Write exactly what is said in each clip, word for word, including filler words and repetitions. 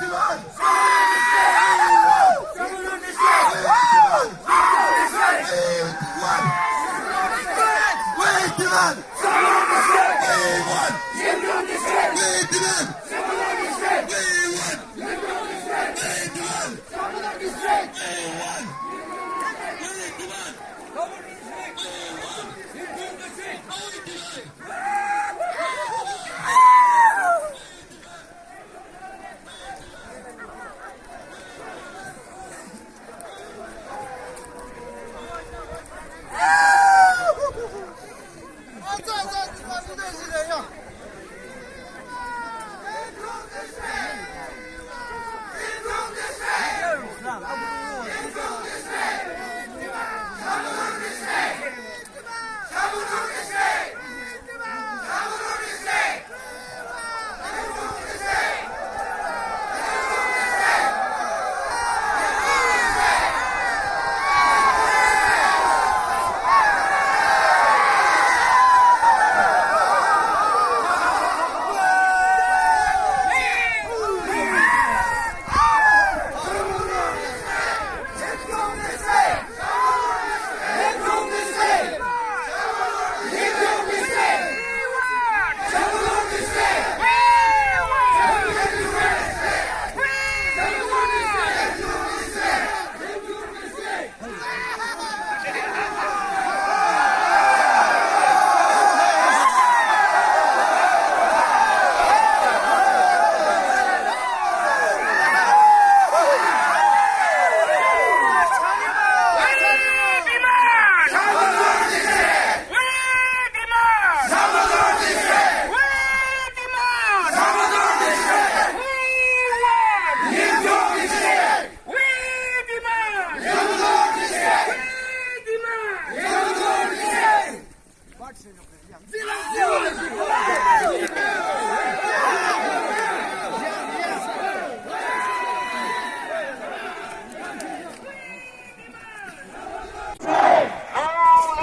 Long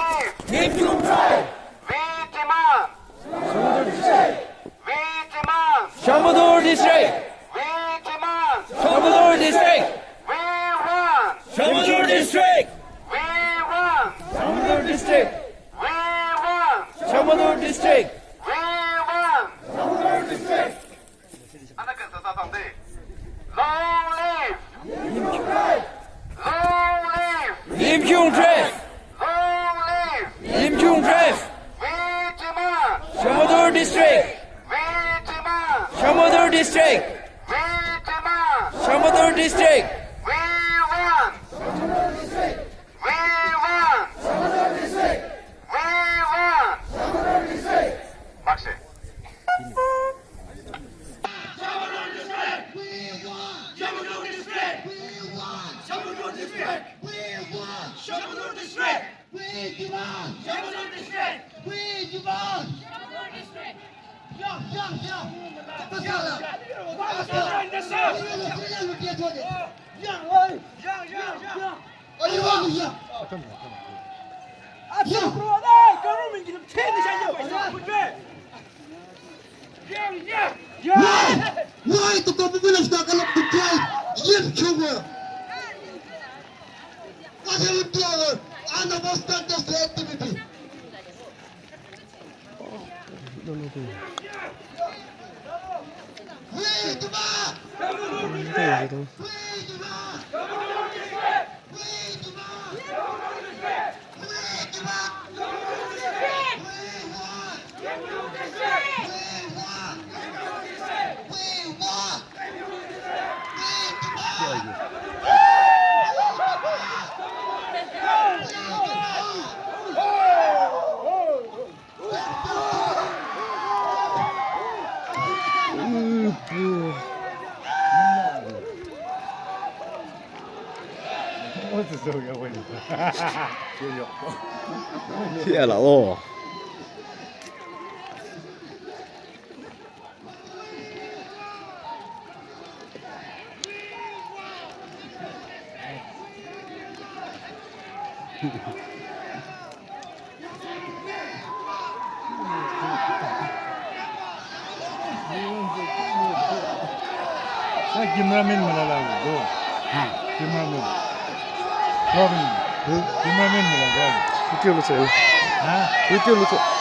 live! We demand! We demand! Shamator District! We demand! Shamator District! We want! Shamator District! We want! Shamator District! We want! Shamator District! We want! Long live! Long live! Yimkhiung Drive! Long live! Yimkhiung Drive! We demand! Shamator District! We demand! Shamator District! We demand! Shamator District! We want! We want! We want! Bakshi. Why? Why to go to village that cannot be tried? Yes, children. What are you doing? I understand this activity. Cameraman mülala go. Ha. Cameraman. Robin. Cameraman mülala go. Video lucho. Ha? Video lucho.